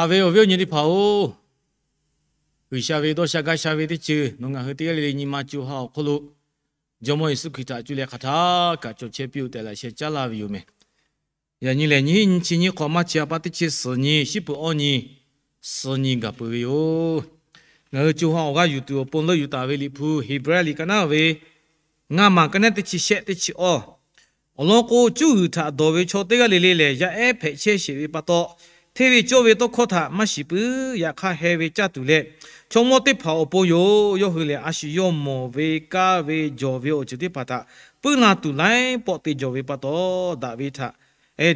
Haꞈ ve awˬ viˉ awˬ nyi teˇ hpaˍ-oˬ, G'uiˬsha ve dawˇ sha gaˇ sha ve teˇ ceuˬ nawˬ ngaˬ hui teˇ g'aˇ le le nyi ma co ha awˬ hk'oˆ lo Jawˇmawˇ Yeˍsuˆ Hkriꞈ htaꞈ cuˇ leh hk'aˬ htaˇ kaꞈ cawˬ chehˇ piˇ-oˆ tehꞈ laꞈ sheh caˉ laˇ ve yoˬ meh. Yaꞈ nyi lehˬ, nyiˇ hinˉ nyiˇ chi nyiˇ hk'awꞈ maˇ chi a pa teˇ chi suhˍ nyi, shiˉ peuˬ awˇ nyi, suhˍ nyi gaˬ peuˬ ve yoˬ. Ngaˬ hui co ha awˬ g'aˇ yuˬ tuˬ awˬ pon leuˆ yuˬ taˍ ve Liꞈ hpu Heˍbrehˇ liꞈ ka naˉ ve ngaˇ maˬ ka naˉ teˇ chi shehˆ teˇ chi awˇ, awˬ lawn k'o, cuˇ g'uiˬ htaꞈ dawˬ ve chaw teˇ g'aˇ le le lehˬ, yaˇ ehˉ hpehꞈ chehˇ sheˍ ve pa taw, hteˇ ve cawˇ ve tawˇ hkawˇ htaꞈ maˇ shiˍ puiˉ. Yaꞈ hk'aˇ, heh ve caˇ tuˬ leh chaw mawˇ teˇ hpaˍ awˬ pon yoˬ. Yawˇ hui lehˬ, a shu yawˇ mawˬ ve, kaˇ ve, jawˬ ve awˬ ceuˬ teˇ hpaˍ htaꞈ puiˉ la tuˬ laiˉ pawˆ te jawˬ ve pa taw, daꞈ ve htaꞈ,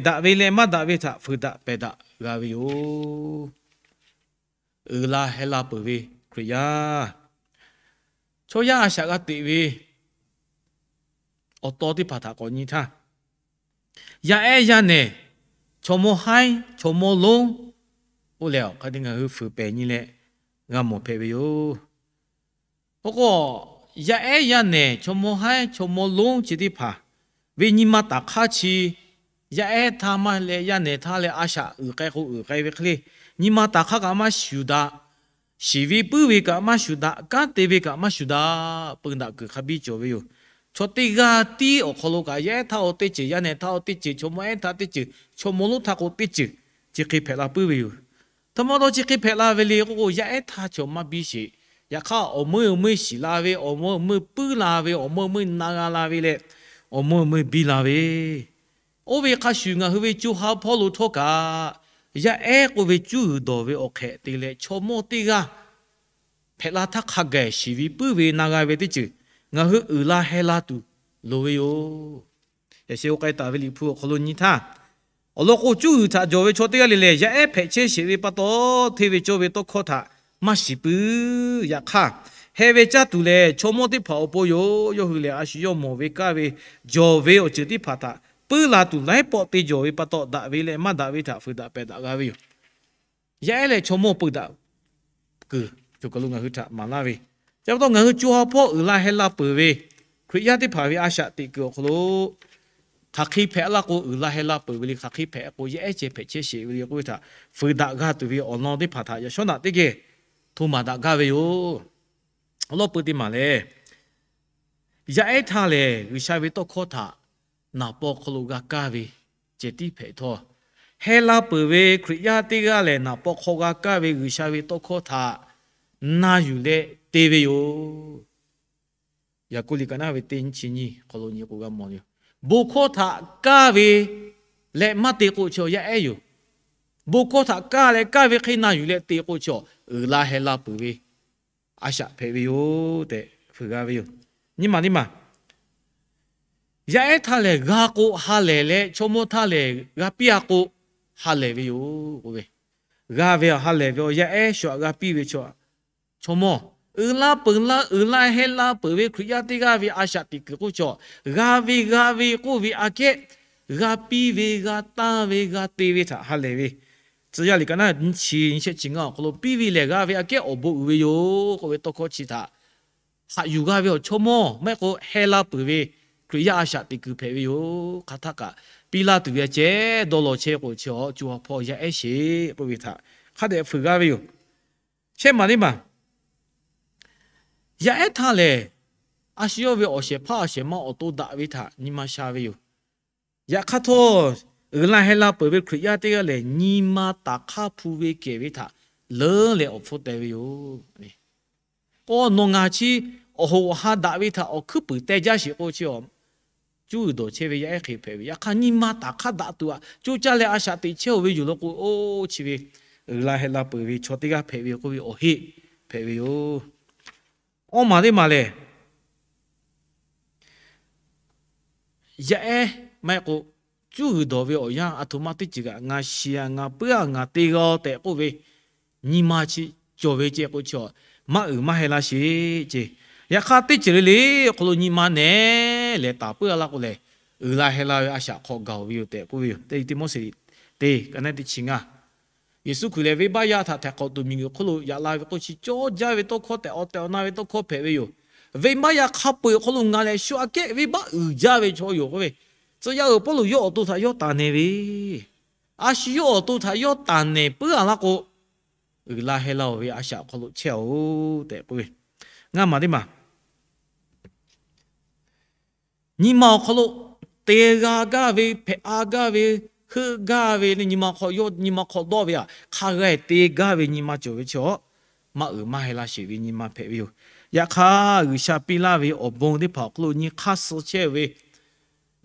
daꞈ ve leh maˇ daꞈ ve htaꞈ fuiˍ daꞈ pehˬ daꞈ g'a ve yoˬ. Uiˍ la heh la peuˬ ve Hkriꞈ yaˇ, chaw yaˇ a shaꞈ g'a teꞈ ve awˬ taw teˇ hpaˍ htaꞈ k'awꞈ nyi htaˇ, yaˇ ehˉ yaˇ nehˬ, chaw mawˇ haiˉ chaw mawˇ lonˉ k'oˆ leh, awˬ hk'a te ngaˬ hui fuiˍ pehˍ nyi leh g'a mawˬ hpehꞈ ve yoˬ. K'o k'o, yaˇ ehˉ yaˇ nehˬ, chaw mawˇ haiˉ chaw mawˇ lonˉ chi teˇ hpaˍ ve nyi ma taˍ hk'aˇ chi, yaˇ ehˉ htaˇ maˇ leh yaˇ nehˬ htaˇ leh a shaꞈ uiˍ k'ai k'o uiˍ k'ai ve hk'e le, nyi ma taˍ hk'aˇ kaꞈ maˇ shuˍ daꞈ, shiˍ ve puiˉ ve kaꞈ maˇ shuˍ daꞈ, kanˉ te ve kaꞈ maˇ shuˍ daꞈ, peu daꞈ kuiˬ hk'a biˇ cawˬ ve yoˬ. Chaw teˇ g'aˇ tiˉ awˬ hk'aw lo kaꞈ, yaˇ ehˉ htaˇ k'o teˇ ceuˬ, yaˇ nehˬ htaˇ k'o teˇ ceuˬ, chaw mawˇ ehˉ htaˇ teˇ ceuˬ, chaw mawˇ lonˉ htaˇ k'o teˇ ceuˬ, chi hk'e hpehꞈ la puiˉ ve yoˬ. Htaꞈ ma taw chi hk'e hpehꞈ la ve le k'o k'o, yaˇ ehˉ htaˇ chaw maˇ biˇ sheˍ. Yaꞈ hk'aˇ, awˬ meuˇ awˬ meuˇ shiˍ la ve, awˬ meuˇ awˬ meuˇ puiˉ la ve, awˬ meuˇ awˬ meuˇ na g'a la ve leh, awˬ meuˇ awˬ meuˇ biˇ la ve, oˇ ve hk'a shuˍ ngaˬ hui ve co ha hpawˇ lo htawˇ kaꞈ, yaˇ ehˉ k'oˆ ve cuˇ g'uiˬ dawˬ ve awˬ hk'ehꞈ te leh chaw mawˇ teˇ g'aˇ hpehꞈ la htaˇ hk'a gaˬ shiˍ ve puiˉ ve na g'a ve teˇ ceuˬ ngaˬ hui uiˍ la heh la tuˬ loˍ ve yoˬ. Yaꞈ sheh k'ai taˍ ve Liꞈ hpu awˬ hk'aw lo nyi htaˇ, awˬ lawn k'o, cuˇ g'uiˬ htaꞈ jawˬ ve chaw teˇ g'aˇ le lehˬ, yaˇ ehˉ hpehꞈ chehˇ sheˍ ve pa taw, hteˇ ve cawˇ ve tawˇ hkawˇ htaꞈ maˇ shiˍ puiˉ. Yaꞈ hk'aˇ, heh ve caˇ tuˬ lehˬ chaw mawˇ teˇ hpaˍ awˬ pon yoˬ. Yawˇ hui lehˬ, a shu yawˇ mawˬ ve, kaˇ ve, jawˬ ve awˬ ceuˬ teˇ hpaˍ htaꞈ puiˉ la tuˬ laiˉ pawˆ te jawˬ ve pa taw, daꞈ ve leh maˇ daꞈ ve htaꞈ fuiˍ daꞈ pehˬ daꞈ g'a ve yoˬ. Yaˇ ehˉ leh chaw mawˇ peu daꞈ kuiˬ cawˬ kaˬ lo ngaˬ hui htaꞈ maˍ laˇ ve, chi pa taw ngaˬ hui co ha hpawˇ uiˍ la heh la peuˬ ve Hkriꞈ yaˇ teˇ hpaˍ ve a shaꞈ teꞈ kuiˬ awˬ hk'aw lo, hk'aˬ hk'e hpehꞈ la k'o, uiˍ la heh la peuˬ ve le, hk'aˬ hk'e hpehꞈ k'o, yaˇ ehˉ ceh hpehꞈ chehˇ sheˍ ve le k'oˆ ve htaꞈ fuiˍ daꞈ g'a tuˬ ve awˬ lawn teˇ hpaˍ htaꞈ yaꞈ shawˉ naꞈ teˇ geh hto maˍ daꞈ gaˇ ve yoˬ. Awˬ lawn peu teˇ maˬ lehˬ, yaˇ ehˉ htaˇ lehˬ, G'uiˬsha ve tawˇ hkawˇ htaꞈ naˍ paw hk'aw lo g'a kaˇ ve ceh tiˉ hpehꞈ htawˇ, heh la peuˬ ve Hkriꞈ yaˇ teˇ g'aˇ lehˬ, naˍ paw hk'aw g'a kaˇ ve G'uiˬsha ve tawˇ hkawˇ htaꞈ na yuˬ leh te ve yoˬ. Yaˍkoˆ liꞈ ka naˉ ve teˇ nyiˇ chi nyiˇ hk'aw lo nyi k'o g'a mawˬ yoˬ. Bon hkawˇ htaꞈ kaˇ ve leh maˇ te k'o chi yaˇ ehˉ yoˬ. Bon hkawˇ htaꞈ kaˇ leh kaˇ ve hk'e na yuˬ leh te k'o chi, uiˍ la heh la peuˬ ve a shaꞈ hpehꞈ ve yoˬ tehꞈ fuiˍ g'a ve yoˬ. Nyi maˬ teˇ maˬ, yaˇ ehˉ htaˇ lehˬ, g'a k'o ha lehˬ leh, chaw mawˇ htaˇ lehˬ g'a piˇ-a k'o ha lehˬ ve yoˬ k'oˆ ve, g'a ve ha lehˬ ve awˬ yaˇ ehˉ shu aꞈ g'a piˇ ve chaw, chaw mawˇ, uiˍ la peuˬ la, uiˍ la heh la peuˬ ve Hkriꞈ yaˇ teˇ g'aˇ ve a shaꞈ teꞈ kuiˬ k'oˆ chaw, g'a ve g'a ve k'oˆ ve aꞈ kehˉ, g'a piˇ ve, g'a tanˇ ve, g'a te ve htaꞈ ha lehˬ ve, Tcuh yaˇ liꞈ ka naˉ nyiˇ chi nyiˇ shehˆ chi ngaˇ awˬ hk'aw lo piˇ ve lehˬ, g'a ve aꞈ kehˉ awˬ bon uiˍ ve yoˬ k'oˆ ve tawˇ hkawˇ chi htaꞈ haꞈ yuˬ g'a ve awˬ chaw mawˇ maˇ heˆ k'o, heh la peuˬ ve Hkriꞈ yaˇ a shaꞈ teꞈ kuiˬ hpehꞈ ve yoˬ. Hk'aˬ htaˇ kaꞈ piˇ laˇ tuˬ ve aꞈ ceh dawˇ law chehˇ k'o chi, co ha hpawˇ yaˇ ehˉ sheˍ k'oˆ ve htaꞈ hk'a dehꞈ fuiˍ g'a ve yoˬ. Shehˆ maˬ teˇ maˬ, yaˇ ehˉ htaˇ lehˬ, a shu yawˇ ve awˬ shehˍ hpaˇ awˬ shehˍ ma awˬ to daꞈ ve htaꞈ nyi ma sha ve yoˬ. Yaꞈ hk'aˇ htawˇ, uiˍ la heh la peuˬ ve Hkriꞈ yaˇ teˇ g'aˇ lehˬ, nyi ma taˍ hk'aˇ hpu ve kehˬ ve htaꞈ leuˉ leh awˬ hpfuhˇ teh ve yoˬ. K'o, nawˬ ngaˬ chi awˬ hoꞈ awˬ ha daꞈ ve htaꞈ awˬ hkuiˉ puiˍ teh jaˇ sheˍ k'o chi, cuˇ g'uiˬ dawˬ chehˇ ve yaˇ ehˉ hk'e hpehꞈ ve. Yaꞈ hk'aˇ, nyi ma taˍ hk'aˇ daꞈ tuˬ aꞈ coˇ caˇ leh a shaꞈ teꞈ chehˇ-oˬ ve yoˬ law k'o, oˇ chi ve uiˍ la heh la peuˬ ve chaw teˇ g'aˇ hpehꞈ ve k'oˆ ve awˬ heˆ hpehꞈ ve yoˬ. Awˇ maˬ teˇ maˬ lehˬ, yaˇ ehˉ maˇ heˆ k'o, cuˇ g'uiˬ dawˬ ve awˬ yanˇ aˬ htoꞈ ma teˇ ceuˬ kaꞈ ngaˬ shiˍ-a, ngaˬ puiˉ-a, ngaˬ te g'a-o tehꞈ k'oˆ ve nyi ma chi cawˬ ve ceh k'o chi, maˇ uiˍ maˇ heh la sheˍ ce. Yaꞈ hk'aˇ, teˇ ceuˬ le le awˬ hk'aw lo nyi ma nehˬ lehˬ taˍ puiˉ-a laˇ k'o lehˬ, uiˍ la heh la ve a shaꞈ hk'aw gaˬ-oˬ ve yoˬ tehꞈ k'oˆ ve yoˬ. Teˇ Tiˆmoˉseˍ teˇ ka naˉ teˇ chi ngaˇ. Yeˍsuˆ Hkriꞈ lehˬ, venˇbaˆ yaˇ htaꞈ htaiˍ hk'awꞈ tuˬ miˬguiˬ hk'oˆ lo yaꞈ la ve k'o chi, cawˇ jaˇ ve tawˇ hkawˇ tehꞈ awˬ tehˬ awˬ na ve tawˇ hkawˇ hpehꞈ ve yoˬ. Venˇbaˆ yaˇ hk'a peu-eˬ awˬ hk'aw lo ngaˬ lehˬ shu aꞈ kehˉ venˇbaˆ uiˍ jaˇ ve chaw yoˬ k'oˆ ve, tcuh yaˇ uiˍ Pawˇluꞈ yawˇ awˬ to htaꞈ yawˇ taˍ nehˬ ve, a shu yawˇ awˬ to htaꞈ yawˇ taˍ nehˬ puiˉ-a laˇ k'o, uiˍ la heh la-oˬ ve a shaꞈ awˬ hk'aw lo chehˇ-oˬ tehꞈ k'oˆ ve. Ngaˇ maˬ teˇ maˬ, nyi ma awˬ hk'aw lo te g'a gaˇ ve, hpehꞈ a gaˇ ve, heuˆ gaˇ ve le, nyi ma hk'aw dawˇ ve aꞈ hk'a g'a te gaˇ ve nyi ma cawˬ ve chi awˬ, maˇ uiˍ maˇ heh la sheˍ ve nyi ma hpehꞈ ve yoˬ. Yaꞈ hk'aˇ, G'uiˬsha piˇ laˇ ve awˬ bon teˇ hpaˍ awˬ hk'aw lo nyi hk'aˇ suh chehˇ ve,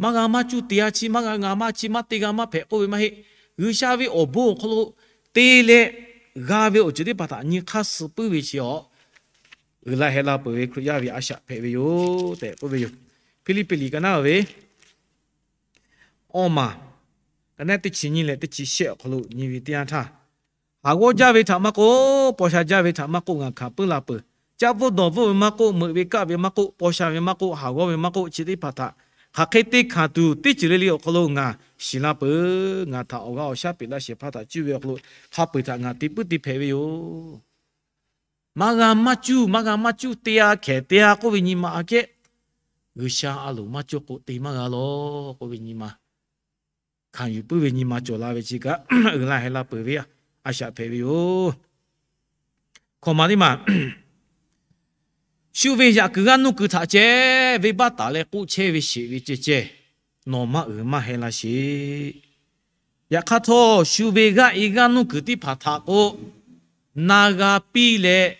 maˇ g'a maˇ cuˇ te-a chi, maˇ g'a maˇ chi, maˇ te g'a maˇ hpehꞈ k'oˆ ve maˇ heˆ. G'uiˬsha ve awˬ bon awˬ hk'aw lo te leh g'a ve awˬ ceuˬ teˇ hpaˍ htaꞈ nyi hk'aˇ suh puiˉ ve chi awˬ, uiˍ la heh la peuˬ ve Hkriꞈ yaˇ ve a shaꞈ hpehꞈ ve yoˬ tehꞈ k'oˆ ve yoˬ. Hpiˇliˇpiˆ liꞈ ka naˉ ve awˇ maˬ, ka naˉ teˇ chi nyiˇ leh teˇ chi shehˆ awˬ hk'aw lo nyi ve teˇ yanˇ htaˇ, haˍ g'awˇ jaˇ ve htaꞈ maˇ k'oˆ, paw sha jaˇ ve htaꞈ maˇ k'oˆ, ngaˬ hkanˍ puiˉ la peuˬ. Caˇ bvuhˇ dawˬ bvuhˇ ve maˇ k'oˆ, meuꞈ ve kaˆ ve maˇ k'oˆ, paw sha ve maˇ k'oˆ, haˍ g'awˇ ve maˇ k'oˆ, chi teˇ hpaˍ htaꞈ hk'aˬ hk'e te hkanˍ tuˬ teˇ ceuˬ le le awˬ hk'aw lo ngaˬ shiˍ la peuˬ. Ngaˬ htaꞈ awˬ g'aˇ awˬ shaˉ peꞈ laˇ shehˍ hpaˇ htaꞈ cuˇ ve awˬ hk'aw lo hk'a peu-eˬ htaꞈ ngaˬ te puiˉ te hpehꞈ ve yoˬ. Maˇ g'a maˇ cuˇ, maˇ g'a maˇ cuˇ, te-a hkehˍ te-a k'oˆ ve nyi ma aꞈ kehˉ, G'uiˬsha a loˍ maˇ cawˇ k'o te maˇ g'a lawˬ k'oˆ ve nyi ma, hkanˍ yuˬ puiˉ ve nyi ma cawˬ la ve chi kaꞈ, uiˍ la heh la peuˬ ve a shaꞈ hpehꞈ ve yoˬ. Hkawꞈ maˬ teˇ maˬ, shu ve yaꞈ kuiˬ g'aˇ nuˇ kuiˬ htaꞈ ceh venˇbaˆ taˍ leh k'oˆ chehˇ ve sheˍ ve ceh ceh, nawˬ maˇ uiˍ maˇ heh la sheˍ. Yaꞈ hk'aˇ htawˇ, shu ve g'aˇ e g'aˇ nuˇ kuiˬ teˇ hpaˍ htaꞈ k'o, na g'a piˇ leh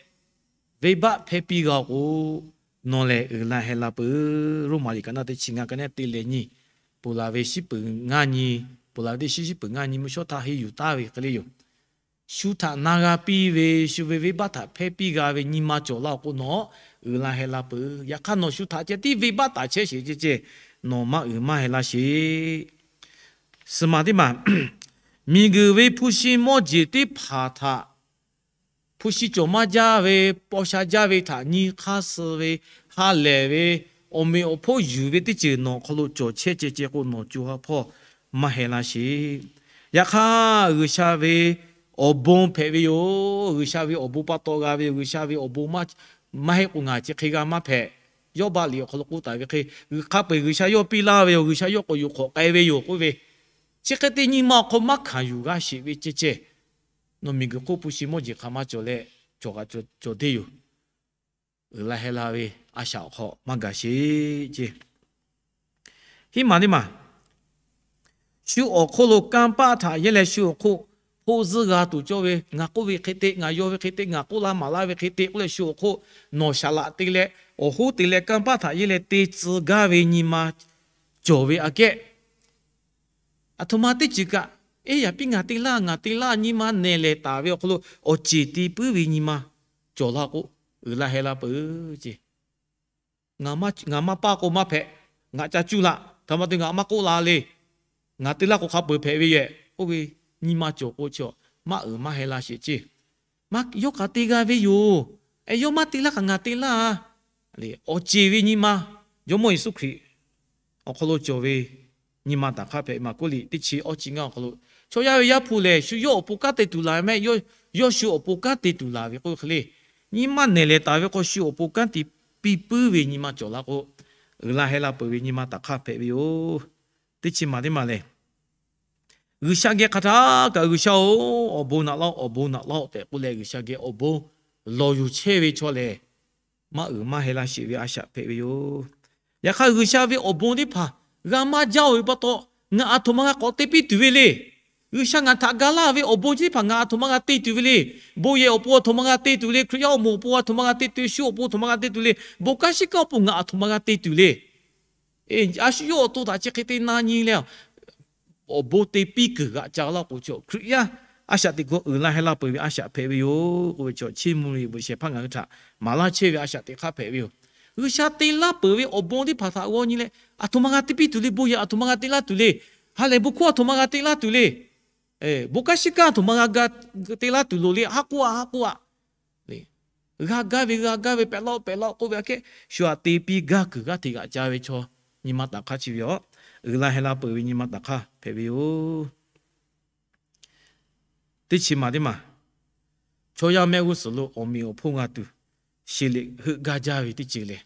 venˇbaˆ hpehˇ piˇ g'a k'o, nawˬ lehˬ uiˍ la heh la peuˬ. Roˉmaꞈ liꞈ ka naˉ teˇ chi ngaˇ, ka naˉ te leh nyi, ponˬ laˬ ve shiˉ peuˬ ngaˇ nyi, ponˬ laˬ ve teˇ shiˉ shiˉ peuˬ ngaˇ nyi mvuhˇ shawˉ htaˇ henˇ yuˬ taˍ ve hk'e le yoˬ. Shu htaꞈ na g'a piˇ ve, shu ve venˇbaˆ htaꞈ hpehˇ piˇ g'a ve nyi ma cawˬ la-oˬ k'o, nawˬ uiˍ la heh la peuˬ. Yaꞈ hk'aˇ, nawˬ shu htaꞈ ceh tiˉ venˇbaˆ taˍ chehˇ sheˍ ceh ceh, nawˬ maˇ uiˍ maˇ heh la sheˍ. Suhˍ maˬ teˇ maˬ, miˬguiˬ ve hpu shi mawˇ jeˬ teˇ hpaˍ htaꞈ hpu shi cawˬ maˇ jaˇ ve, paw sha jaˇ ve htaꞈ nyi hk'aˇ suh ve, ha lehˬ ve, awˬ meꞈ awˬ hponˇ yuˬ ve teˇ ceuˬ nawˬ hk'aw lo cawˬ chehˇ ceh ceh k'o, nawˬ co ha hpawˇ maˇ heh la sheˍ. Yaꞈ hk'aˇ, G'uiˬsha ve awˬ bon hpehꞈ ve yoˬ. G'uiˬsha ve awˬ bon pa taw g'a ve yoˬ. G'uiˬsha ve awˬ bon maˇ heˆ k'o, ngaˬ chi hk'e g'a maˇ hpehꞈ. Yawˇbaˆ liꞈ awˬ hk'aw lo k'oˆ taˍ ve hk'e, hk'a peu-eˬ G'uiˬsha yawˇ piˇ laˇ ve yoˬ. G'uiˬsha yawˇ k'awꞈ yuˬ hk'awꞈ k'ai ve yoˬ k'oˆ ve, chi hk'e te nyi ma awˬ hk'aw maˇ hkanˍ yuˬ g'a sheˍ ve ceh ceh, nawˬ miˬguiˬ hk'oˆ hpu shi mawˇ jeˬ hk'aˬ ma cawˬ leh, cawˬ kaꞈ cawˬ deˇ yoˬ. Uiˍ la heh la ve a shaꞈ awˬ hk'aw maˇ gaˬ sheˍ ceh. Hiˉ maˬ teˇ maˬ, shu awˬ hk'oˆ lo kanˇ paˆ htaꞈ yehˇ leh shu awˬ hk'oˆ hpoˆ zuhˇ g'a tuˬ cawˇ ve, ngaˬ k'oˆ ve hk'e te, ngaˬ yaw ve hk'e te, ngaˬ k'oˆ laˇ maˍ laˇ ve hk'e te k'oˆ leh shu awˬ hk'oˆ nawˬ shaˍ laꞈ te leh, awˬ hoˉ te leh kanˇ paˆ htaꞈ yehˇ leh te tcuh gaˇ ve nyi ma cawˬ ve aꞈ kehˉ, aˬ htoꞈ ma teˇ ceuˬ kaꞈ, eˇ yaꞈ piˇ ngaˬ te laˇ, ngaˬ te laˇ, nyi ma nehˬ lehˬ taˍ ve awˬ hk'aw lo awˬ ceˬ te puiˉ ve nyi ma cawˬ la k'o, uiˍ la heh la peuˬ ce. Ngaˬ maˇ paˇ k'o maˇ hpehꞈ, ngaˬ ca cuˇ laꞈ, htaꞈ ma te ngaˬ maˇ k'oˆ la le, ngaˬ te laˇ k'o hk'a peuˬ hpehꞈ ve yoˬ k'oˆ ve nyi ma cawˬ k'o chi, maˇ uiˍ maˇ heh la sheˍ ce. Yawˇ kaꞈ te g'a ve yoˬ. Yawˇ maˇ te laˇ kaꞈ ngaˬ te laˇ. Awˬ ceˬ ve nyi ma, Jawˇmawˇ Yeˍsuˆ Hkriꞈ awˬ hk'aw lo cawˬ ve nyi ma taˍ hk'aˇ hpehꞈ. Maˍkuˆ liꞈ teˇ chi awˇ chi ngaˇ awˬ hk'aw lo, chaw yaˇ ve Yaˇ hpu lehˬ, shu yawˇ awˬ pon kanˉ te tuˬ laˬ mehˆ. Yawˇ shu awˬ pon kanˉ te tuˬ laˬ ve k'oˆ ve hk'e le, nyi ma nehˬ lehˬ taˍ ve k'o, shu awˬ pon kanˉ te piˇ puiˉ ve nyi ma cawˬ la k'o, uiˍ la heh la peuˬ ve nyi ma taˍ hk'aˇ hpehꞈ ve yoˬ. Teˇ chi maˬ teˇ maˬ lehˬ, G'uiˬsha geh hk'aˬ htaˇ kaꞈ, G'uiˬsha-oˬ, awˬ bon naꞈ laˇ-oˆ, awˬ bon naꞈ laˇ-oˆ tehꞈ k'oˆ leh, G'uiˬsha geh awˬ bon lawˬ yuˬ chehˇ ve chaw lehˬ, maˇ uiˍ maˇ heh laˇ sheˍ ve a shaꞈ hpehꞈ ve yoˬ. Yaꞈ hk'aˇ, G'uiˬsha ve awˬ bon teˇ hpaˍ g'a maˇ jaˇ-oˬ ve pa taw, ngaˬ aˬ htoꞈ ma g'a k'awꞈ te piˇ tuˬ ve le. G'uiˬsha ngaˬ htaꞈ ga laˇ ve awˬ bon chi teˇ hpaˍ ngaˬ aˬ htoꞈ ma g'a te tuˬ ve le. Bon yehˬ awˬ pon aˬ htoꞈ ma g'a te tuˬ le. Hkriꞈ yaˇ awˬ moˍ awˬ pon aˬ htoꞈ ma g'a te tuˬ, shu awˬ pon aˬ htoꞈ ma g'a te tuˬ le. Bon kanˉ shiˉ kanˉ awˬ pon ngaˬ aˬ htoꞈ ma g'a te tuˬ le. Eˬ, a shu yawˇ awˬ to htaꞈ chi hk'e te na nyi leh, awˬ bon te piˇ kuiˬ g'aꞈ ca laˇ k'o, chaw Hkriꞈ yaˇ a shaꞈ teꞈ hk'aˇ uiˍ la heh la peuˬ ve a shaꞈ hpehꞈ ve yoˬ k'oˆ ve chaw, Chiˇ mvuh ve bvuhꞈ shehˍ hpaˇ ngaˬ hui htaꞈ maˍ laˇ chehˇ ve a shaꞈ teꞈ hk'aˇ hpehꞈ ve yoˬ. G'uiˬsha te laˇ peuˬ ve awˬ bon teˇ hpaˍ htaꞈ g'aw nyi leh, aˬ htoꞈ ma g'a te piˇ tuˬ le, bon yehˬ aˬ htoꞈ ma g'a te laˇ tuˬ le, ha lehˬ bon hkawˇ aˬ htoꞈ ma g'a te laˇ tuˬ le, bon kanˉ shiˉ kanˉ aˬ htoꞈ ma g'a ga te laˇ tuˬ loˍ le, haˉ k'oˆ-a, haˉ k'oˆ-a. G'a gaˇ ve g'a gaˇ ve, pehꞈ laˇ-oˆ pehꞈ laˇ-oˆ k'oˆ ve aꞈ kehˉ, shu aꞈ te piˇ gaˇ kuiˬ g'aˇ hteꞈ g'aꞈ ca ve chaw, nyi ma taˍ hk'aˇ chi ve yoˬ. Uiˍ la heh la peuˬ ve nyi ma taˍ hk'aˇ hpehꞈ ve yoˬ. Teˇ chi maˬ teˇ maˬ, chaw yaˇ mehˆ g'uˇ suhˍ lo awˬ meꞈ awˬ hponˇ g'a tuˬ, sheˍ liꞈ heuˆ gaˇ jaˇ ve teˇ ceuˬ lehˬ,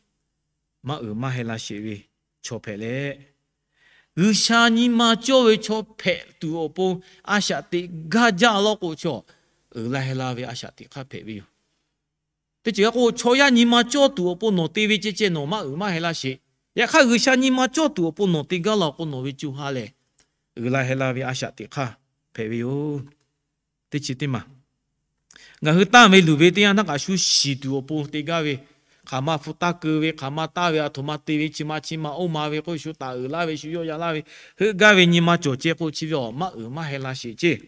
maˇ uiˍ maˇ heh la sheˍ ve chaw hpehꞈ leh, G'uiˬsha nyi ma cawˇ ve chaw hpehꞈ tuˬ awˬ pon a shaꞈ teꞈ gaˇ jaˇ law k'o, chaw uiˍ la heh la ve a shaꞈ teꞈ hk'aˇ hpehꞈ ve yoˬ. Teˇ ceuˬ g'a k'o, chaw yaˇ nyi ma cawˇ tuˬ awˬ pon nawˬ te ve ceh ceh nawˬ maˇ uiˍ maˇ heh laˇ sheˍ. Yaꞈ hk'aˇ, G'uiˬsha nyi ma cawˇ tuˬ awˬ pon nawˬ te gaˇ la k'o, nawˬ ve co ha lehˬ, uiˍ la heh la ve a shaꞈ teꞈ hk'aˇ hpehꞈ ve yoˬ. Teˇ chi teˇ maˬ, ngaˬ hui tanˇ ve luˬ ve teˇ yanˇ htaˇ kaꞈ shu shiˍ tuˬ awˬ pon te gaˇ ve, hk'aˬ ma hpu taˇ keu ve, hk'aˬ ma taˇ ve, aˬ htoꞈ ma te ve, chi ma chi ma oˇ ma ve k'oˆ ve shu taˍ uiˍ laˇ ve, shu yawˆ yan laˇ ve, heuˆ gaˇ ve nyi ma cawˬ ceh k'o, chi ve awˬ maˇ uiˍ maˇ heh la sheˍ ceˇ.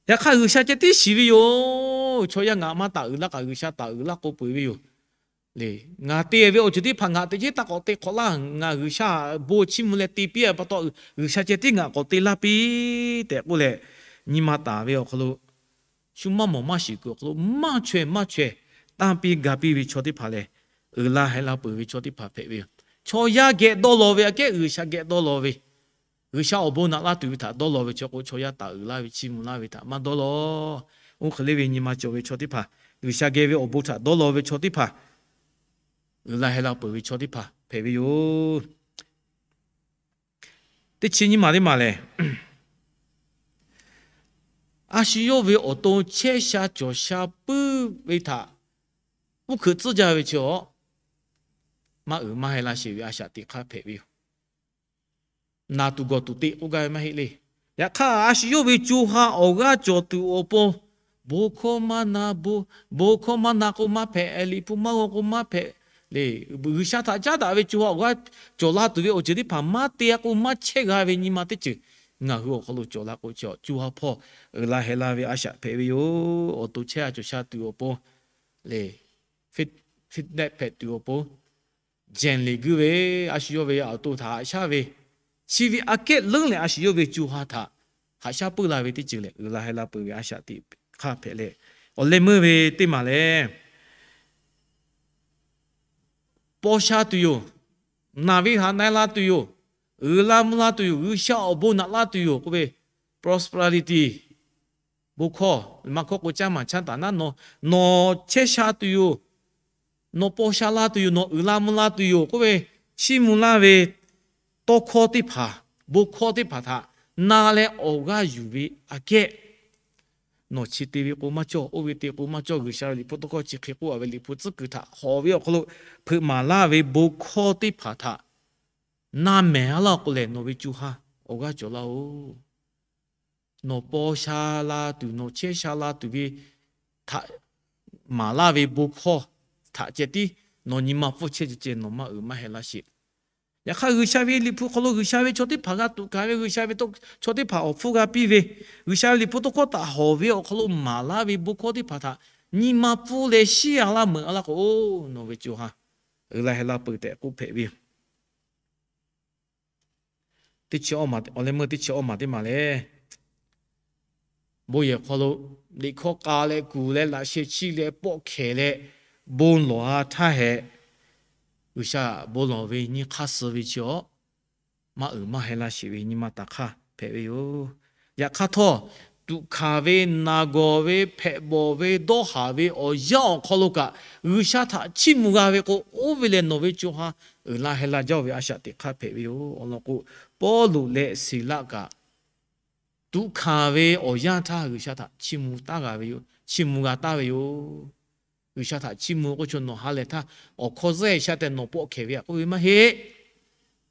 Yaꞈ hk'aˇ, G'uiˬsha ceh tiˉ shiˍ ve yoˬ. Chaw yaˇ ngaˬ maˇ taˍ uiˍ laˇ kaꞈ, G'uiˬsha taˍ uiˍ laˇ k'o peuˬ ve yoˬ. Ngaˬ te ve awˬ ceuˬ teˇ hpaˍ ngaˬ teꞈ chehˇ taˇ k'awꞈ te hk'awꞈ laˇ. Ngaˬ G'uiˬsha bon chiˇ mvuh leh te piˇ a pa taw, G'uiˬsha ceh tiˉ ngaˬ k'awꞈ te laˇ piˇ tehꞈ k'oˆ leh, nyi ma taˍ ve awˬ hk'aw lo, shu maˇ mawˬ maˇ shiˍ kuiˬ awˬ hk'aw lo maˇ chaweh maˇ chaweh tanˇ piˇ ga piˇ ve chaw teˇ hpaˍ lehˬ, uiˍ la heh la peuˬ ve chaw teˇ hpaˍ hpehꞈ ve yoˬ. Chaw yaˇ geh dawˇ law ve aꞈ kehˉ G'uiˬsha geh dawˇ law ve, G'uiˬsha awˬ bon naꞈ laˇ tuˬ ve htaꞈ dawˇ law ve chi k'o, chaw yaˇ taˍ uiˍ laˇ ve chiˇ mvuh laˇ ve htaꞈ maˇ dawˇ law. Oˇ hk'e le ve nyi ma cawˬ ve chaw teˇ hpaˍ, G'uiˬsha geh ve awˬ bon htaꞈ dawˇ law ve chaw teˇ hpaˍ, uiˍ la heh la peuˬ ve chaw teˇ hpaˍ hpehꞈ ve yoˬ. Teˇ chi nyiˇ maˬ teˇ maˬ lehˬ, a shu yawˇ ve awˬ to chehˇ sha cawˬ sha puiˉ ve htaꞈ uˉ hkeuꞈ tcuhˉ jaˇ ve chi awˬ, maˇ uiˍ maˇ heh la sheˍ ve a shaꞈ teꞈ hk'aˇ hpehꞈ ve yoˬ. Naˬ tuˬ gawˬ tuˬ te k'oˆ gaˇ ve maˇ heˆ le. Yaꞈ hk'aˇ, a shu yawˇ ve co ha awˬ g'aˇ cawˬ tuˬ awˬ pon, bon hkawˇ maˇ na, bon hkawˇ maˇ na k'o maˇ hpehꞈ, Liꞈ hpu maˇ g'aw k'o maˇ hpehꞈ le. G'uiˬsha htaꞈ caˉ daꞈ ve co ha awˬ g'aˇ cawˬ la tuˬ ve awˬ ceuˬ teˇ hpaˍ maˇ te a k'o, maˇ chehˇ g'a ve nyi ma teˇ ceuˬ ngaˬ hui awˬ hk'aw lo cawˬ la k'o, chi co ha hpawˇ uiˍ la heh la ve a shaꞈ hpehꞈ ve yoˬ. Awˬ to chehˇ a cawˬ sha tuˬ awˬ pon le, fitness hpehꞈ tuˬ awˬ pon, jehˬ leˬ guiˇ ve, a shu yawˇ ve awˬ to htaꞈ haꞈ shaˉ ve, chi ve aꞈ kehˉ leuˉ leh a shu yawˇ ve co ha htaꞈ haꞈ shaˉ puiˉ la ve teˇ ceuˬ lehˬ, uiˍ la heh la peuˬ ve a shaꞈ teꞈ hk'aˇ hpehꞈ leh, awˬ leh meuˇ ve teˇ maˬ lehˬ, paw sha tuˬ yoˬ. Naˬ ve haꞈ na la tuˬ yoˬ. Uiˍ la mvuh la tuˬ yoˬ. G'uiˬsha awˬ bon naꞈ laˇ tuˬ yoˬ k'oˆ ve, prosperity, bon hkawˇ, maˇ hkawˇ k'o caˇ maˍ caˇ taˍ naˉ, nawˬ, nawˬ chehˇ sha tuˬ yoˬ. Nawˬ paw sha la tuˬ yoˬ. Nawˬ uiˍ la mvuh la tuˬ yoˬ k'oˆ ve, chiˇ mvuh laˇ ve tawˇ hkawˇ teˇ hpaˍ, bon hkawˇ teˇ hpaˍ htaꞈ na leh awˬ g'aˇ yuˬ ve aꞈ kehˉ, nawˬ chi te ve k'o maˇ cawˇ, oˇ ve te k'o maˇ cawˇ, G'uiˬsha ve liꞈ hpu tawˇ hkawˇ chi hk'e k'oˆ a ve, liꞈ hpu tcuhˉ kuiˬ htaꞈ hawˍ ve awˬ hk'aw lo hpeuꞈ maˍ laˇ ve bon hkawˇ teˇ hpaˍ htaꞈ na mehˍ a laˇ k'o lehˬ, nawˬ ve co ha awˬ g'aˇ cawˬ laˇ oˬ. Nawˬ paw sha la tuˬ, nawˬ chehˇ sha la tuˬ ve htaꞈ maˍ laˇ ve bon hkawˇ htaꞈ ceh tiˉ nawˬ nyi ma pfuhˇ chehˇ ceh ceh nawˬ maˇ uiˍ maˇ heh laˇ sheˍ. Yaꞈ hk'aˇ, G'uiˬsha ve liꞈ hpu hk'aw lo G'uiˬsha ve chaw teˇ hpaˍ g'a tuꞈ kaˍ ve, G'uiˬsha ve chaw teˇ hpaˍ awˬ hpfuhˇ g'a piˇ ve, G'uiˬsha ve liꞈ hpu tawˇ hkawˇ htaꞈ hawˍ ve awˬ hk'aw lo maˍ laˇ ve bon hkawˇ teˇ hpaˍ htaꞈ nyi ma pfuhˇ leh shiˉ a laˇ meuꞈ a laˇ k'o, nawˬ ve co ha uiˍ la heh la peuˬ tehꞈ k'oˆ hpehꞈ ve yoˬ. Awˬ leh meuˇ teˇ chi awˇ maˬ teˇ maˬ lehˬ, bon yehˬ hk'aw lo liꞈ hkawˇ k'a leh kuˬ leh laꞈ sheh chiˇ leh pawˆ hkehˍ leh bon lawˬ a htaˇ hehꞈ, G'uiˬsha bon lawˬ ve nyi hk'aˇ suh ve chi awˬ maˇ uiˍ maˇ heh laˇ sheˍ ve nyi ma taˍ hk'aˇ hpehꞈ ve yoˬ. Yaꞈ hk'aˇ htawˇ, tuꞈ hkanˍ ve, naˬ gawˬ ve, hpehꞈ bawˬ ve, dawˇ haˍ ve awˬ yanˇ awˬ hk'aw lo kaꞈ G'uiˬsha htaꞈ chiˇ mvuh g'a ve k'o, oˇ ve lehˬ nawˬ ve co ha uiˍ la heh la jaˇ ve a shaꞈ teꞈ hk'aˇ hpehꞈ ve yoˬ. Awˬ lawn k'o, Pawˇluꞈ leh Siˍlaˆ kaꞈ tuꞈ hkanˍ ve awˬ yanˇ htaˇ G'uiˬsha htaꞈ chiˇ mvuh taˉ g'a ve yoˬ. Chiˇ mvuh g'a taˍ ve yoˬ. G'uiˬsha htaꞈ chiˇ mvuh k'oˆ chaw nawˬ ha lehˬ htaˇ, awˬ hkawˇ zuhˆ sha tehꞈ nawˬ pawˆ hkehˍ ve aꞈ k'oˆ ve maˇ heˆ.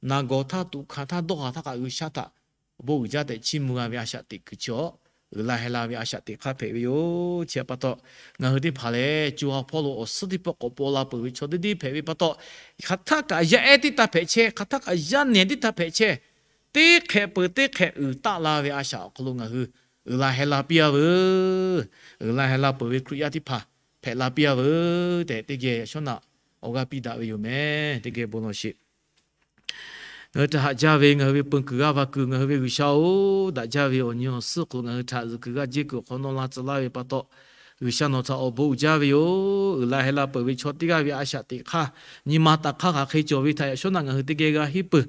Naˬ gawˬ htaˇ, tuꞈ hkanˍ htaˇ, dawˇ haˍ htaˇ kaꞈ G'uiˬsha htaꞈ bon uiˍ jaˇ tehꞈ chiˇ mvuh g'a ve a shaꞈ teꞈ kuiˬ chi awˬ uiˍ la heh la ve a shaꞈ teꞈ hk'aˇ hpehꞈ ve yoˬ. Chi pa taw, ngaˬ hui teˇ hpaˍ lehˬ, co ha hpawˇ lo awˬ suhˉ teˇ pawˆ k'awꞈ paw la peuˬ ve chaw teˇ deˇ hpehꞈ ve pa taw, hk'aˬ htaˆ kaꞈ yaˇ ehˉ teˇ taˇ hpehꞈ chehˇ, hk'aˬ htaˆ kaꞈ yaˇ nehˬ teˇ taˇ hpehꞈ chehˇ, teˇ hk'ehꞈ peuˬ teˇ hk'ehꞈ uiˍ taˆ la ve a shaꞈ awˬ hk'aw lo ngaˬ hui uiˍ la heh la piˇ a veuˬ. Uiˍ la heh la peuˬ ve Hkriꞈ yaˇ teˇ hpaˍ hpehꞈ la piˇ a veuˬ tehꞈ, teˇ geh yaꞈ shawˉ naꞈ awˬ g'aˇ piˇ daꞈ ve yoˬ mehˍ. Teˇ geh bon lawˬ sheˍ. Ngaˬ hui htaꞈ haꞈ jaˇ ve ngaˬ hui ve peun kuiˬ g'aˇ va kuiˬ, ngaˬ hui ve G'uiˬsha-oˬ, daꞈ jaˇ ve awˬ nyi awˬ suhˉ hk'aw lo ngaˬ hui htaꞈ zuhꞈ kuiˬ g'aˇ jehˇ kuiˬ awˬ hk'aw nawˇ la tcuh laˇ ve pa taw, G'uiˬsha nawˬ htaꞈ awˬ bon uiˍ jaˇ ve yoˬ. Uiˍ la heh la peuˬ ve chaw teˇ g'aˇ ve a shaꞈ teꞈ hk'aˇ, nyi ma taˍ hk'aˇ hk'aˬ hk'e cawˬ ve htaꞈ yaꞈ shawˉ naꞈ ngaˬ hui teˇ geh g'a henˇ peuˬ.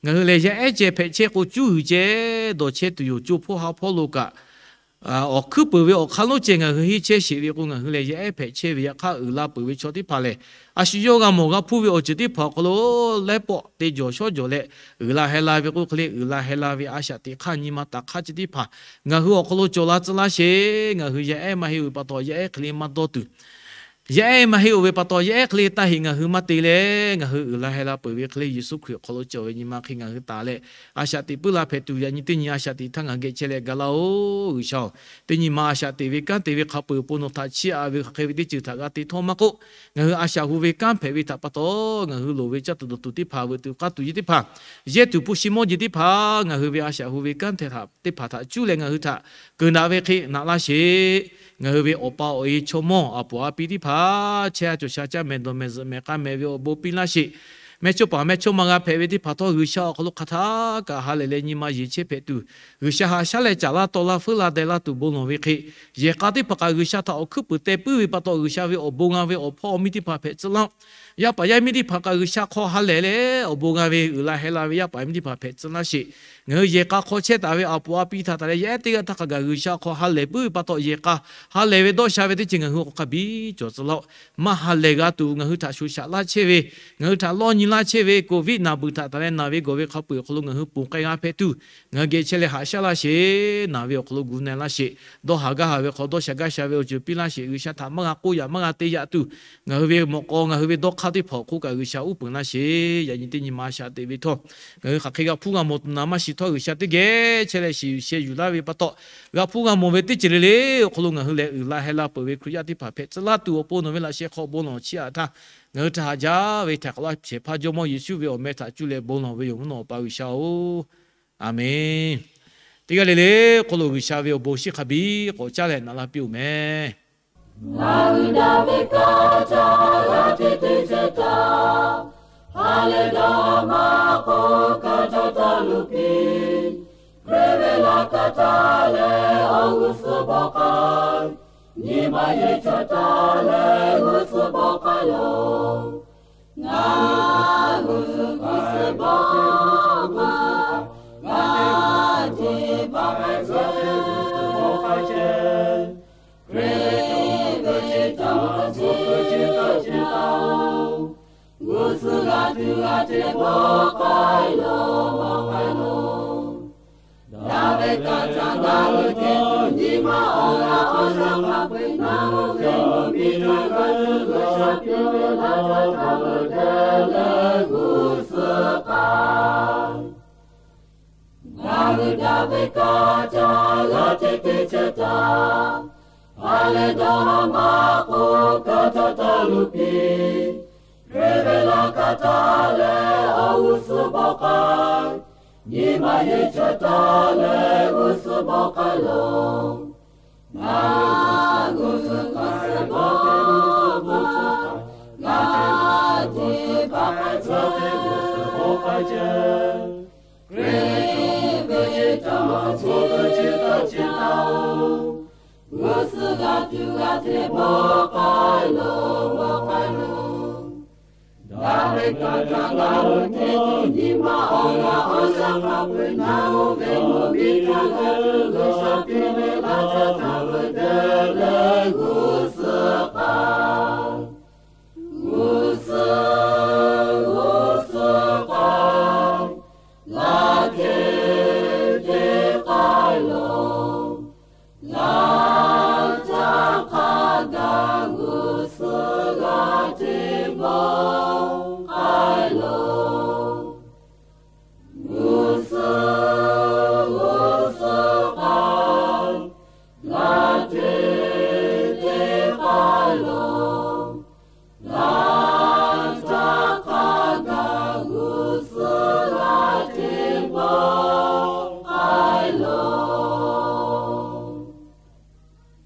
Ngaˬ hui lehˬ yaˇ ehˉ ceh hpehꞈ chehˇ k'o, cuˇ huiˍ ceh dawˬ chehˇ tuˬ yoˬ. Co hpawˇ ha hpawˇ lo kaꞈ awˬ hkuiˉ peuˬ ve awˬ hk'aˇ lonˉ ceh ngaˬ hui henˇ chehˇ sheˍ ve k'o, ngaˬ hui lehˬ yaˇ ehˉ hpehꞈ chehˇ ve yaꞈ hk'aˇ, uiˍ la peuˬ ve chaw teˇ hpaˍ lehˬ, a shu yawˇ g'a mawˬ g'a hpuˇ ve awˬ ceuˬ teˇ hpaˍ awˬ hk'aw lo lehˉ pawˆ te jawˬ shawˉ jawˬ leh, uiˍ la heh la ve k'oˆ hk'e le, uiˍ la heh la ve a shaꞈ teꞈ hk'aˇ nyi ma taˍ hk'aˇ chi teˇ hpaˍ ngaˬ hui awˬ hk'aw lo cawˬ la tcuh laˇ sheˍ. Ngaˬ hui yaˇ ehˉ maˇ heˆ-oˬ ve pa taw, yaˇ ehˉ hk'e le maˇ dawˇ tuˬ, yaˇ ehˉ maˇ heˆ-oˬ ve pa taw, yaˇ ehˉ hk'e le taˇ heˆ ngaˬ hui maˇ te leh, ngaˬ hui uiˍ la heh la peuˬ ve hk'e le, Yeˍsuˆ Hkriꞈ awˬ hk'aw lo cawˬ ve nyi ma hk'e ngaˬ hui taˍ leh, a shaꞈ teꞈ puiˉ la hpehꞈ tuˬ, yaꞈ nyi teˇ nyi a shaꞈ teꞈ htaˇ ngaˬ hui geh chehˇ leh ga laˇ-oˬ. G'uiˬsha-oˬ, teˇ nyi ma a shaꞈ teꞈ ve kanˉ te ve hk'a peu-eˬ awˬ pon nawˬ htaꞈ chiˇ aꞈ ve hk'aˬ hk'e ve teˇ ceuˬ htaꞈ g'a te htawˇ maˇ k'oˆ, ngaˬ hui a shaꞈ hu ve kanˉ hpehꞈ ve htaꞈ pa taw, ngaˬ hui loˍ ve caˇ tuˬ dawˬ tuˬ teˇ hpaˍ, veuꞈ tuˬ k'aˇ tuˬ yehˬ teˇ hpaˍ, yehˇ tuˬ hpu shi mawˇ jeˬ teˇ hpaˍ, ngaˬ hui ve a shaꞈ hu ve kanˉ te htaꞈ teˇ hpaˍ htaꞈ cuˇ leh ngaˬ hui htaꞈ keunˍ daꞈ ve hk'e naꞈ laˇ sheˍ. Ngaˬ hui ve awˬ pa awˬ e chaw mawˇ a poˍ a pi teˇ hpaˍ chehˇ a cawˬ sha caˇ mehˍ dawˬ mehˍ zuhꞈ mehˍ k'a mehˍ ve awˬ bon piˇ laˇ sheˍ. Mehˇchawˇpaˍ mehˇchawˇma g'a hpehꞈ ve teˇ hpaˍ htawˇ, G'uiˬsha awˬ hk'aw lo hk'aˬ htaˇ kaꞈ ha lehˬ leh nyi ma yeˬ chehˇ hpehꞈ tuˬ, G'uiˬsha haꞈ shaˉ leh caˍ laˇ taw laˇ feuˉ la deh laˇ tuˬ bon lawˬ ve hk'e, yehˬ k'a teˇ hpaˍ kaꞈ G'uiˬsha htaꞈ awˬ hkuiˉ peuˬ teh puiˉ ve pa taw, G'uiˬsha ve awˬ bon g'a ve awˬ hpawˇ awˬ miˇ teˇ hpaˍ hpehꞈ tcuh laˇ-oˆ. Yaˇ paˍ yaˇ miˇ teˇ hpaˍ kaꞈ G'uiˬsha hk'aw ha lehˬ leh awˬ bon g'a ve uiˍ la heh la ve yaˇ paˍ yaˇ miˇ teˇ hpaˍ hpehꞈ tcuh laˇ sheˍ. Ngaˬ hui yehˬ k'a hk'aw chehˇ taˍ ve a poˍ a pi htaꞈ taˍ leh yaˇ ehˉ teˇ g'aˇ htaˇ hk'a gaˬ G'uiˬsha hk'aw ha lehˬ puiˉ ve pa taw, yehˬ k'a ha lehˬ ve dawˇ sha ve teˇ ceuˬ ngaˬ hui awˬ hk'aˇ biˇ cawˬ tcuh laˇ-oˆ. Maˇ ha lehˬ g'a tuˬ ngaˬ hui htaꞈ shoˍ shaꞈ laˇ chehˇ ve, ngaˬ hui htaꞈ lawˇ nyi laˇ chehˇ ve, covid naˬ beuꞈ htaꞈ taˍ leh naˬ ve gawˬ ve hk'a peu-eˬ awˬ hk'aw lo ngaˬ hui ponˬ k'ai g'a hpehꞈ tuˬ, ngaˬ hui geh chehˇ leh haꞈ shaˉ laˇ sheˍ. Naˬ ve awˬ hk'aw lo gu na laˇ sheˍ. Dawˇ haˍ gaˇ haˍ ve hk'aw dawˇ sha gaˇ sha ve awˬ ceuˬ piˇ laˇ sheˍ. G'uiˬsha htaꞈ maˇ g'a k'oˆ yaꞈ maˇ g'a te yaꞈ tuˬ, ngaˬ hui ve mawꞈ k'aw ngaˬ hui ve dawˇ hk'aˇ teˇ hpaˍ awˬ hk'oˆ kaꞈ G'uiˬsha uˉ peunˍ laˇ sheˍ. Yaꞈ nyi teˇ nyi ma a shaꞈ teꞈ ve htawˇ, ngaˬ hui hk'aˬ hk'e g'a hpuˇ g'a mawˬ tuˬ naˍ maˇ shiˍ htawˇ, G'uiˬsha teˇ geh chehˇ leh shiˍ yuˬ sheh yuˬ laˇ ve pa taw, g'a hpuˇ g'a mawˬ ve teˇ ceuˬ le le awˬ hk'aw lo ngaˬ hui lehˬ uiˍ la heh la peuˬ ve Hkriꞈ yaˇ teˇ hpaˍ hpehꞈ tcuh laˇ tuˬ awˬ pon nawˬ ve laꞈ sheh hk'aw bon lawˬ chiˇ aꞈ htaˇ, ngaˬ hui htaꞈ haꞈ jaˇ ve htaꞈ k'aw laˇ shehˍ hpaˇ Jawˇmawˇ Yeˍsuˆ ve awˬ meh htaꞈ cuˇ leh bon lawˬ ve yoˬ mvuhˇ naw awˬ pa G'uiˬsha-oˬ, Aˍmenˍ. Teˇ g'aˇ le le awˬ hk'aw lo G'uiˬsha ve awˬ bon shiˉ hk'a biˇ k'awꞈ caˇ leh naꞈ laˇ piˇ-oˬ meh. Ngaˬ hui daꞈ ve kaˇ caˇ g'a te te ceh taˇ, ha lehˬ dawˇ maˇ k'oˆ kaˇ caˇ taˇ luˬ piˇ. Hkriꞈ ve laꞈ ka taˇ leh awˬ g'uˇ suhˍ bawˆ k'ai, nyi ma yeˬ chaweh taˇ leh g'uˇ suhˍ bawˆ k'ai loˬ. Ngaˬ hui g'uˇ suhˍ bawˆ k'ai, g'a te baˬ k'ai chehˇ, bawˆ k'ai chehˇ. Hkriꞈ ve taˇ tcuh ce taˇ ce taˇ-oˬ, g'uˇ suhˍ g'a tuˬ g'a te bawˆ k'ai loˬ, bawˆ k'ai loˬ. Daꞈ ve kaꞈ caˇ gaˇ ve teˇ tuˬ nyi ma awˬ g'aˇ awˬ shaˉ hk'a peu-eˬ naˬ hui ve mvuhˇmiˬ htaꞈ g'a tuˬ G'uiˬsha piˇ ve laˇ caˇ hk'a peu-eˬ te leh g'uˇ suhˍ k'ai. Ngaˬ hui daꞈ ve kaˇ caˇ g'a te te ceh taˇ, ha lehˬ dawˇ maˇ k'oˆ kaˇ caˇ taˇ luˬ piˇ. Hkriꞈ ve laꞈ ka taˇ leh awˬ g'uˇ suhˍ bawˆ k'ai, nyi ma yeˬ chaweh taˇ leh g'uˇ suhˍ bawˆ k'ai loˬ. Ngaˬ hui g'uˇ suhˍ bawˆ k'ai, g'a te baˬ k'ai chehˇ, g'uˇ suhˍ bawˆ k'ai chehˇ. Hkriꞈ ve taˇ tcuh ce taˇ ce taˇ-oˬ, g'uˇ suhˍ g'a tuˬ g'a te bawˆ k'ai loˬ, bawˆ k'ai loˬ. Daꞈ ve kaꞈ caˇ gaˇ ve teˇ tuˬ nyi ma awˬ g'aˇ awˬ shaˉ hk'a peu-eˬ naˬ hui ve mvuhˇmiˬ htaꞈ g'a tuˬ G'uiˬsha piˇ ve laˇ caˇ hk'a peu-eˬ te leh g'uˇ suhˍ k'ai. G'uˇ suhˍ, g'uˇ suhˍ k'ai, g'a te te k'ai loˬ. Laˇ caˇ hk'a gaˬ g'uˇ suhˍ g'a te bawˆ